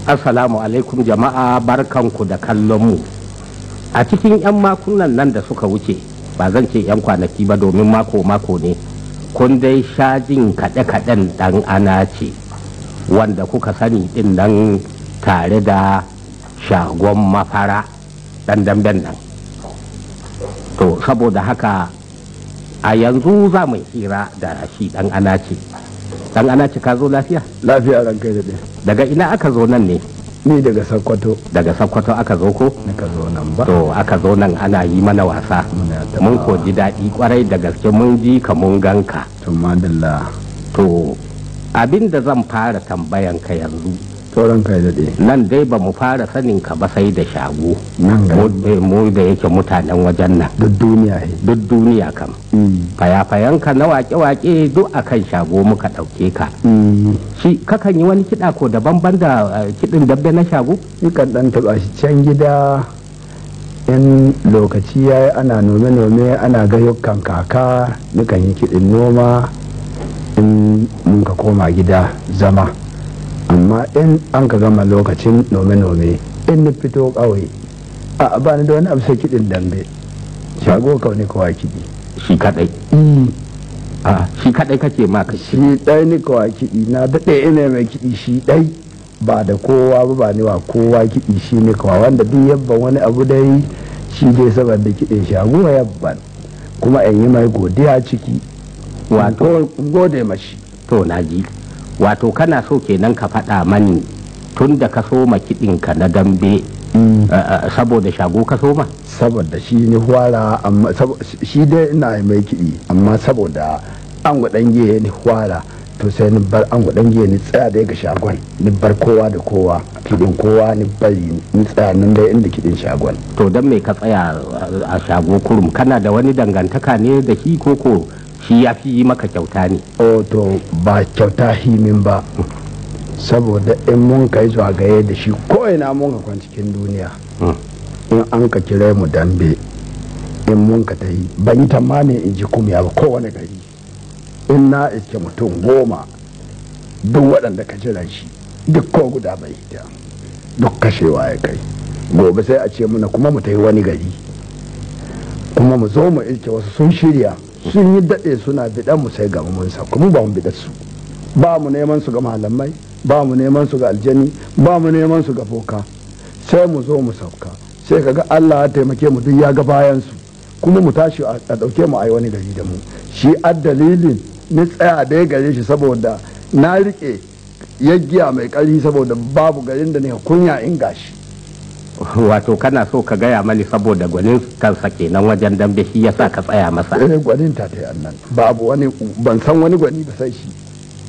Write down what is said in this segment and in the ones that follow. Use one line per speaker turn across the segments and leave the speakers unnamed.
Assalamu alaikum jama'a, barkanku da kallon mu. A cikin 'yan makunan nan da suka wuce, ba zan ce 'yan kwanaki ba domin mako-mako ne, kun dai sha jin kaɗe-kaɗen ɗan ana ce, wanda kuka sani ɗin nan tare da Shagon Mafara ɗan damben nan. To, saboda haka a yanzu za mu hira da shi ɗan ana ce. Ɗan ana ce, ka zo lafiya?
Lafiya, ran kai daɗe.
Daga ina aka zo nan ne?
Ni daga Sokoto.
Daga Sokoto aka zo ko?
Nika zo nan ba.
To, aka zo nan ana yi mana wasa.
Muna taɓa.
Mun ko ji daɗi kwarai da gaske, mun ji ka, mun ganka.
To, madalla.
To, abin da zan fara tambayan ka yanzu,
To, ran kai daɗe.
Nan dai ba mu fara sanin ka ba sai da Shago.
Nan ga
Mu da yake mutanen wajen nan.
Duk duniya he.
Duk duniya kam. Fayafayanka na wake-wake duk akan Shago muka ɗauke ka. Shi kakan yi wani kiɗa ko daban ban da kiɗin dambe na Shago?
Nikan ɗan taɓa shi can gida in lokaci ya yi, ana nome-nome, ana gayukan kaka, nikan yi kiɗin noma in mun ka koma gida zama. Amma in an ka gama lokacin nome-nome, in ni fito ƙauye, a ba ni da wani abu sai kiɗin dambe. Shago kawai ne kawai kiɗi.
Shi kaɗai. A shi kaɗai kake ma ka
Shi ɗai ni kawai kiɗi, na daɗe ina mai kiɗi shi ɗai, ba da kowa ba, ba ni wa kowa kiɗi, shi ne kawai. Wanda duk yabban wani abu dai, shi dai saboda kiɗin Shago yabban, kuma in yi mai godiya ciki.
Wato
in gode mashi.
To, na ji. Wato kana so kenan ka faɗa mani tun da ka soma kiɗinka na dambe, saboda Shago ka soma?
Saboda shi ni hwara, amma shi dai ina mai kiɗi, amma saboda an gwaɗan giye ni hwara. To, sai ni bar an gwaɗan giye, ni tsaya dai ga Shagon, ni bar kowa da kowa, kiɗin kowa ni bari, ni tsaya nan dai inda kiɗin Shagon.
To, don me ka tsaya a Shago kurum? Kana da wani dangantaka ne da shi, ko ko shi ya fi yi maka kyauta ne?
O, to, ba kyauta himin ba, saboda in mun kai zuwa gaye da shi ko ina mun ka kwan cikin duniya, in an ka kira mu dambe, in mun ka ta yi, ban yi tamanin in ji kumya ba. Kowane gari in na iske mutum 10, duk waɗanda ka jira shi, duk ko guda bai hita, duk kashewa ya kai. Gobe sai a ce muna kuma mu ta yi wani gari, kuma mu zo mu iske wasu sun shirya, sun yi daɗe suna biɗan mu, sai gaba mun sauka. Mu ba mu biɗar su ba, mu neman su ga malamai ba, mu neman su ga aljani ba, mu neman su ga boka. Sai mu zo mu sauka, sai kaga Allah ya taimake mu, duk ya ga bayan su, kuma mu tashi a ɗauke mu a yi wani gari da mu. Shi dalilin ni tsaya da ya gare shi, saboda na riƙe yaggiya mai ƙarfi, saboda babu garin da ne kunya in gashi.
Wato kana so ka gaya mani saboda gwanin kansa kenan wajen dambe shi yasa ka tsaya masa?
Eh, gwanin ta ta annan, babu wani, ban san wani gwani ba sai shi.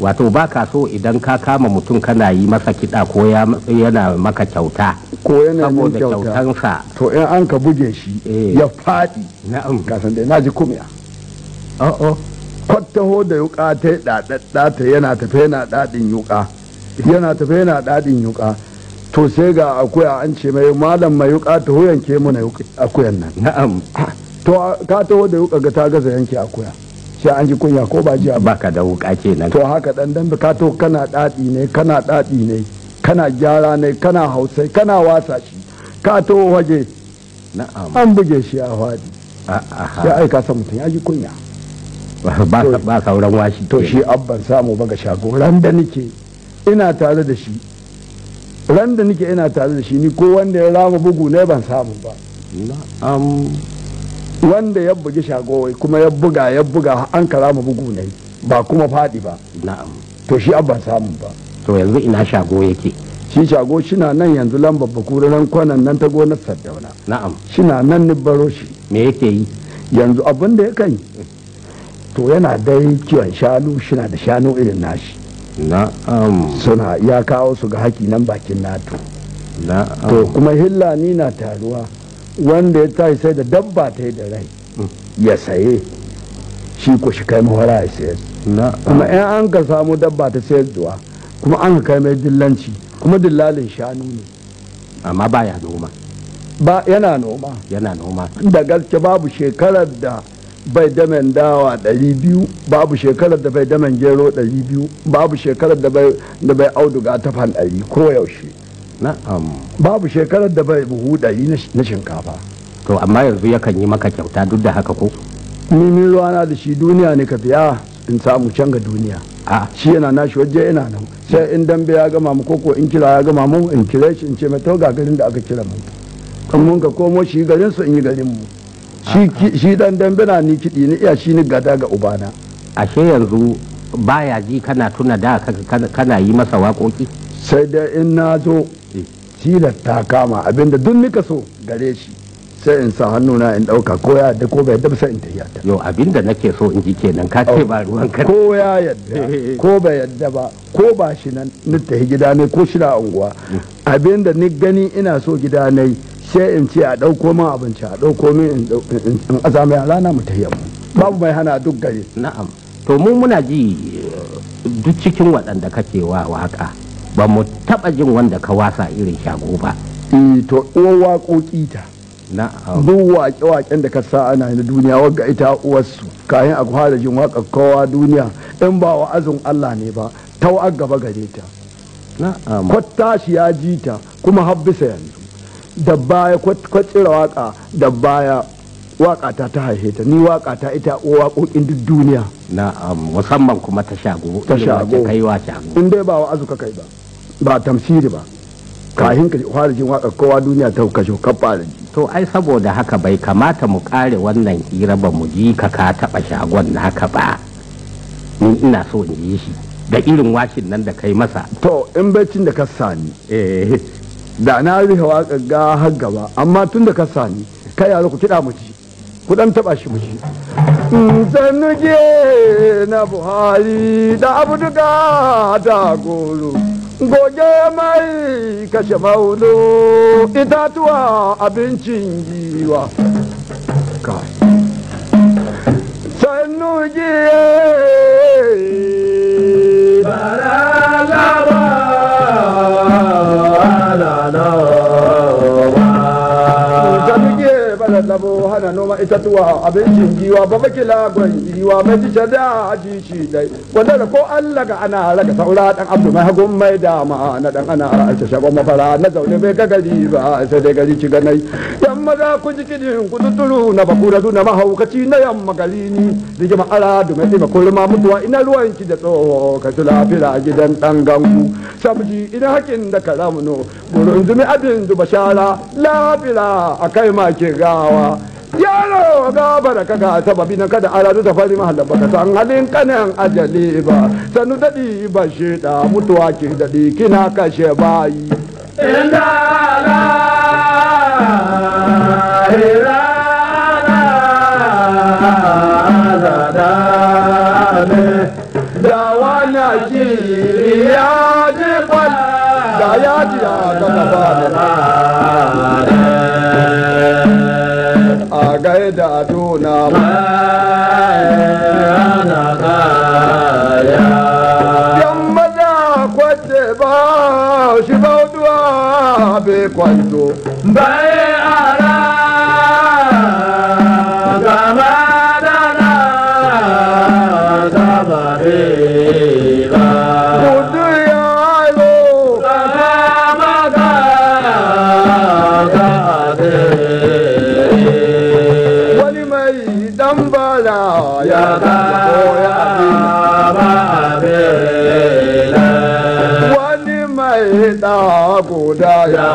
Wato ba ka so idan ka kama mutum kana yi masa kiɗa ko yana maka kyauta?
Ko yana min
saboda
kyauta.
Kyautansa.
To, in an ka buge shi ya faɗi, ka san dai na ji kumya.
Oh.
Kwattaho da yuka ta yi ɗaɗaɗɗa ta, yana tafe yana ɗaɗin yuka, yana tafe yana ɗaɗin yuka. To, sai ga akuya, an ce mai, "Malam mai yuka, ta yanke mana akuyan nan." To, ka taho da yuka ga ta gaza yanke akuya, sai an ji kunya ko ba jiya ba?
Baka da wuka kenan.
To, haka dan dan ka to kana ɗaɗi ne, kana ɗaɗi ne, kana gyara ne, kana hausai, kana wasa shi, ka to waje, an buge shi a faɗi, ya aika sa mutum ya ji kunya.
Ba sauran washi.
To, shi abban samu ba ga Shago. Ran da nake ina tare da shi, ran da nake ina tare da shi, ni ko wanda ya rama bugu ne ban samu ba. Wanda ya bugi Shago kuma ya buga, ya buga, an karama bugu ne ba kuma faɗi ba. To, shi abban samu ba.
To, yanzu ina Shago yake?
Shi Shago shina nan yanzu lambar Bakura nan, kwanan nan ta gonar Sardauna. Shina nan, ni baro shi.
Me yake yi?
Yanzu abin da ya kai, to, yana dai kiwon shanu, shina da shanu irin nashi. Suna ya kawo su ga haki nan bakin nato. To, kuma hillani na taruwa, wanda ya tashi sai da dabba ta yi da rai ya saye shi, ko shi kai mahara ya sayar. Kuma in an ka samu dabba ta sayar zuwa, kuma an ka kai mai dillanci, kuma dillalin shanu ne.
Amma baya noma?
Ba, yana noma.
Yana noma.
Da gaske, babu shekarar da bai damen dawa 200, babu shekarar da bai damen gero 200, babu shekarar da bai auduga ta fan 100 ko yaushe.
Na'am.
Babu shekarar da bai buhu 100 na shinkafa.
To amma yanzu yakan yi maka kyauta duk da haka ko?
Ni ruwana da shi, duniya ne ka biya in samu can ga duniya. Shi yana nashi waje ina nan, sai in dambe ya gama mu koko in kira ya gama mu in kire shi in ce mai to ga garin da aka kira mu, kan mun ka komo shi garin su in yi garin mu. Shi dan dambe na ni kiɗi ni iya shi ni gada ga ubana.
Ashe yanzu baya ji kana tuna da kana yi masa waƙoƙi?
Sai dai in na zo tilar ta kama abinda duk nika so gare shi sai in sa hannuna in ɗauka, ko ya yadda ko bai yadda sai in tafiya ta.
Yo, abinda nake so in ji kenan, ka ce ba ruwan ka.
Ko ya yadda ko bai yadda ba, ko ba shi nan ni tafi gida ne ko shi na unguwa, abinda ni gani ina so gida ne sai in ce a ɗauko min abinci, a ɗauko min in azama yara na mu tafiya mu. Babu mai hana duk gari.
Na'am. To mu muna ji duk cikin waɗanda kake wa waka ba mu taɓa jin wanda ka wasa irin Shago ba.
To uwar waƙoƙi ta.
Na'am.
Duk waƙe-waƙen da ka sa ana na duniya wagga ita uwarsu, kayan a fara jin waƙar kowa duniya in ba wa'azin Allah ne ba ta gaba gare ta.
Na'am.
Kwatta shi ya ji ta kuma har bisa yanzu da baya kwatsira waƙa da baya waƙa ta haihe ta, ni waƙa ta ita uwa waƙoƙin duk duniya.
Na'am, musamman kuma ta Shago.
Ta Shago.
Kai wa Shago.
In dai ba wa'azu ka kai ba, ba tamsiri ba, kahin ka fara jin waƙar kowa duniya ta kashe ka fara ji.
To ai saboda haka bai kamata mu kare wannan hira ba mu ji ka taɓa Shagon naka ba. Ni ina so in yi shi da irin washin nan da kai masa.
To in baccin da ka sani da na rufe waƙar ga har gaba, amma tun da ka sani kai yaro ku kiɗa mu ci, ku ɗan taɓa shi mu ci. Zannuge na Buhari da Abduga da Goro, goge mai kashe maulo itatuwa abincin giwa. Sannuge labo hana noma itatuwa abincin giwa ba bakila gwan giwa mai ci da aji shi dai wanda da ko Allah ga ana raga saura dan abdu mai hagun mai dama na dan ana ta shagon mafara na zaune bai ga gari ba sai dai gari ci ganai yan maza ku ji kidin ku tuturu na bakura na mahaukaci na yamma gari ni rigima ara du mai tsima kurma mutuwa ina ruwan ki da tsoho ka tula fira gidan dan gangu sabji ina hakin da karamuno burin zumi abin zuba shara lafira akai ma ke gawa yaro gabara kaga sababi na kada aladu ta fari mahallan baka san halin kanan ajali ba sanu dadi ba sheda mutuwa ki dadi kina kashe bayi
inda la
da wana ji ya ji kwal da ya ji ya ga ba a gaida duna yan maza kwace ba shi bauduwa bai kwanto
bai ara gama da na gaba ba
kudu yaro
gama ga
wani mai dan bala ya koya wani mai da guda ya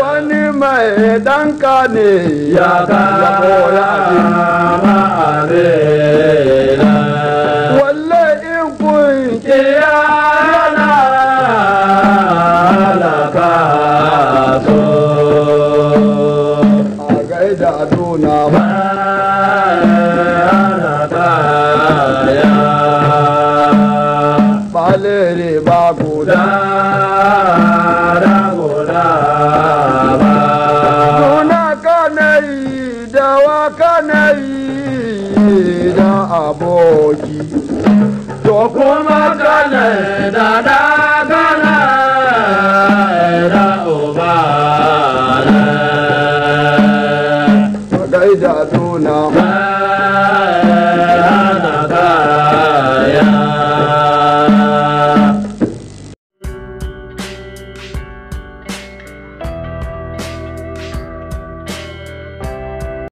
wani mai dan kane ya koya wallahi in kun
Kiyana
a gaida duna ba balere ba guda Nuna kanai da wa kanai da aboki to kuma
Kuma da da kana da uba
a gaida duna